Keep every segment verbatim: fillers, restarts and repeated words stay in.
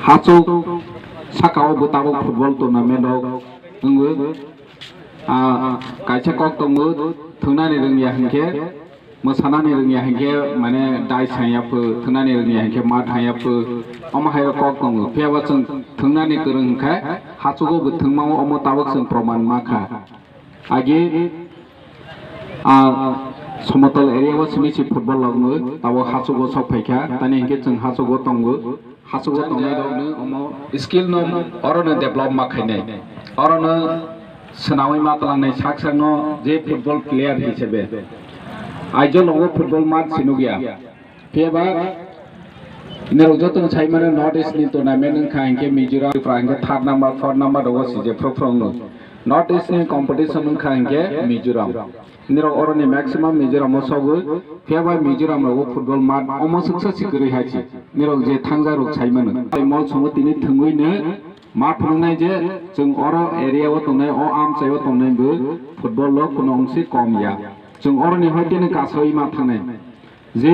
Hachuk saka o bo tabuk football tournament rok wngwi, ah, kaisa kok tongo, thwngnani rwngya hinkhe, mwsanani rwngya hinkhe, mane dai sanya pho, thwngnani rwngya hinkhe ma thangya pho, omo hai rok kok tongo. Phiya ba chwng thwngnani kwrwng hinkhe, hachugo bo thwngmao omo tabuk chwng proman ma kha. Agi, ah, somotol area o simi si football rok nw tabuk hachugo sok phaikha, tani hinkhe chwng hachugo tongo. Hachugo tongnai rok nw omo skill no oro nw develop ma khainai, oro nw swnamwi ma twlangnai sak sak no je football player hisabe. Aijo logo football match sinugya. Phiya ba norok joto no sai mano North East ni tournament wngkha hinkhe Mizoram, Tripura hinkhe third number, fourth number rogo sije phro phro wngno. North East ni competition wngkha hinkhe Mizoram. Norok oroni maximum Mizoram o sogwi, phiya ba Mizoram rogo football mat omo swksa si kwrwi hai si. Norok je thangja rok sai mano. Tei mol songo tini thwngwi no ma phunuknai je chwng oro area o tongnai, o amchai o tongnai bo football o kuno wngsi kom ya. Chwng oroni hoi tini kasawi ma thangnai. Je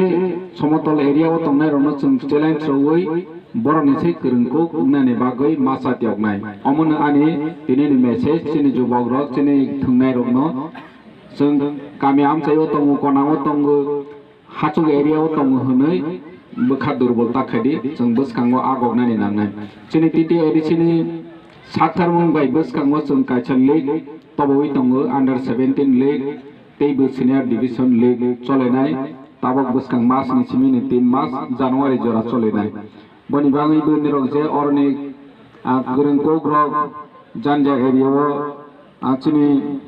somotol area o tongnai rokno chwng challenge rwui borokni se kwrwng kuk wngnani bagwi masa tiyoknai. Omono ani tinini message chini jubok rok, chini thwngnai rokno. Chwng kami amchai o tongo, konang o tongo, hachuk area o tongo hwnwi bwkha durbol ta khaidi, chwng bwskango agoknani nangnai. Chini T T A D C ni saktharmung bai bwskango chwng kaisa league tobowi tongo, under seventeen league. Tei bo senior division league cholenai, tabok bwskang mas ni simi ni tin mas January jora cholenai. Boni bagwi bo nirok je oroni, ah, kwrwng kok rok janja area o, ah, chini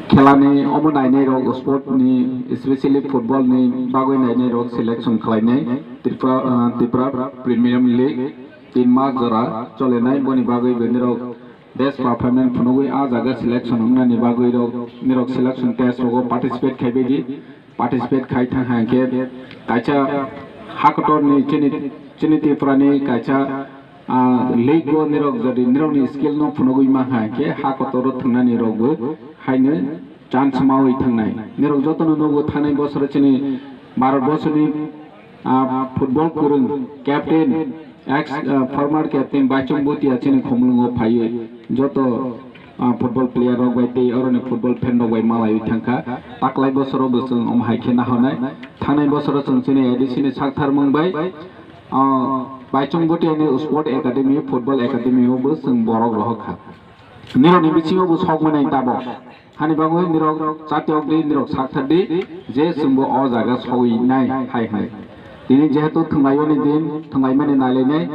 khela ni omo nainai rok sport ni, especially football ni bagwi nainai rok selection khlainai Tripura, ah, Tripura Premium League tin mas jora cholenai. Boni bagwi bo nirok best performance phunugwi ah jaga selection wngnani bagwi rok, nirok selection test rogo participate khaibaidi, participate khai thang hai khe kaisa hakotor ni chini, chini Tripura ni kaisa, ah, league o nirok jodi nirok ni skill no phunugwi ma hai khe hakotor o thwngnani rok bo haino chance mawi thangnai. Nirok jotono nugo thanai bosoro chini Bharat borsoni ah, football kwrwng captain, ex, ah, former captain Baichung Bhutia chini khumulwngo phaiwi joto, ah, football player rok bai tei oroni football fan rok bai malaiwi thangkha. Taklai bosoro bo chwng omo hai khe nahornai. Thangnai bosoro chwng chini A D C ni saktharmung bai, ah, Baichung Bhutia ni sport academy, football academy o bo chwng borok rohorkha. Nirokni bisingo bo sok manai tabok. Hani bagwi nirok chati okdi, nirok sakthar di, je chwngbo o jaga sogwi nai hai hai. Tini jehetu thwnglaio ni din, thwnglaimani nailainai.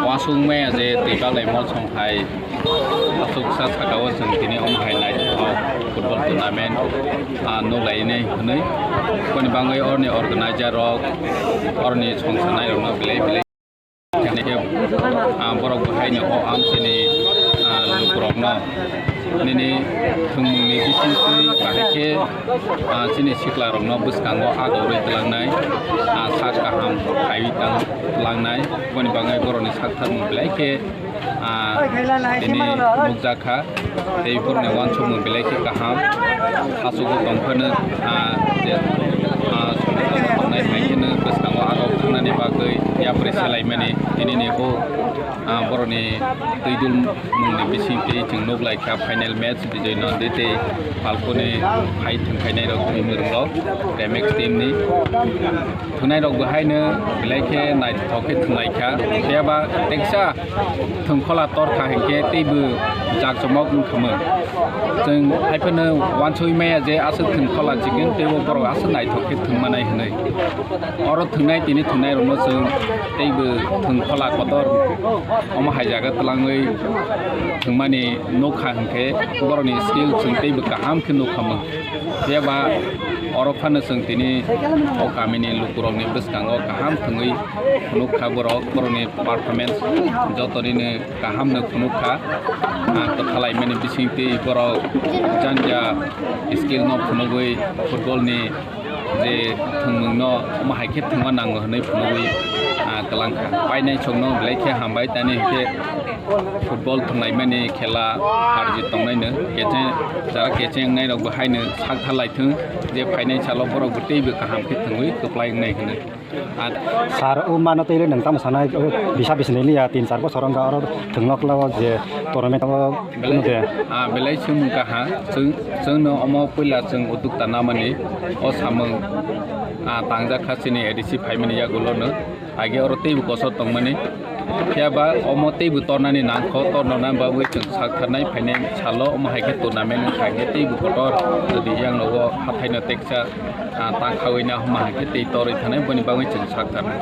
Uansuk maya je twi baglai mol song hai, aswk sa saka o chwng tini omo hai naithok football tournament, ah, nuklainai hwnwi. Boni bagwi orni organizer rok, orni songsanai rokno belai belai. Khe, ah, borok bo haino o amchaini, ah, lukurokno nini thwngmungni bisingtwi bahai khe, ah, chini siklarokno bwskango agorwi twlangnai, ah, sak kaham khaiwi tang-, twlangnai. Boni bagwi borokni saktharmung belai khe, ah, tini nukjak kha. Tei borokni uansukmung belai khe kaham. Hachugo tong phano, ah, je, ah, tongnai hai kheno bwskango aro thangnani bagwi yapri selaimani tinini o, ah, borokni twi dulmungni bisingtwi chwng nuk lai kha final match Bijoy Nandi tei Falconi hai thwng khainai rok twi mwrwng rok Remex team ni. Thwngnai rok bo haino belai khe naithok khe thwnglai kha. Phiya ba teksa thwngkhola tor kha hinkhe teibo jakchomok wngkha mo. Chwng hai phano uansugwi maya je aswk thwngkhola chikon teibo borok aswk naithok khe thwngmanai hwnwi. Oro thwngnai tini thwngnai rokno chwng teibo thwngkhola kotor omo hai jaga twlangwi thwngmani nukha hinkhe borokni skill chwng teibo kaham khe nukha mo. Phiya ba oro phano chwng tini o kamini lukurokni bwskango kaham thwngwi phunuk kha borok, borokni performance jotonino kaham no phunuk kha. Ah, kwthalaimani bisingtwi borok janja skill no phunugwi football ni je thwngmung no omo hai khe thwngma nango hwnwi phunugwi, ah, Kwlangkha painai chwngno belai khe hambai tani hinkhe football thwnglaimani khela harjit tongnaino kecheng jara kecheng wngnai rokbo haino sak tharlai thwng je phainai salo borokbo teibo kaham khe thwngwi kwplai wngnai hwnwi. Sir, o mano tei le nwng tamo sanai, o bisa bisini liya, tin char bosor wngkha, oro thwngno kla o je tournament o belai, kuno de. Ah, belai chwng kaha, chwng, chwngno omo puila chwng uddokta namani, o samung, ah, tangjak kha chini A D C phaimani yagulono, age oro teibo kosor tongmani, phiya ba omo teibo tornani nangkho, tornani bagwi chwng sak tharnai phainai salo omo hai khe tournament wngkha, hai khe teibo kotor, jodi yang nogo hathaino teksa, ah, tang khawi na homa hai khe tei torwi thanai, boni bagwi chwng sak tharnai.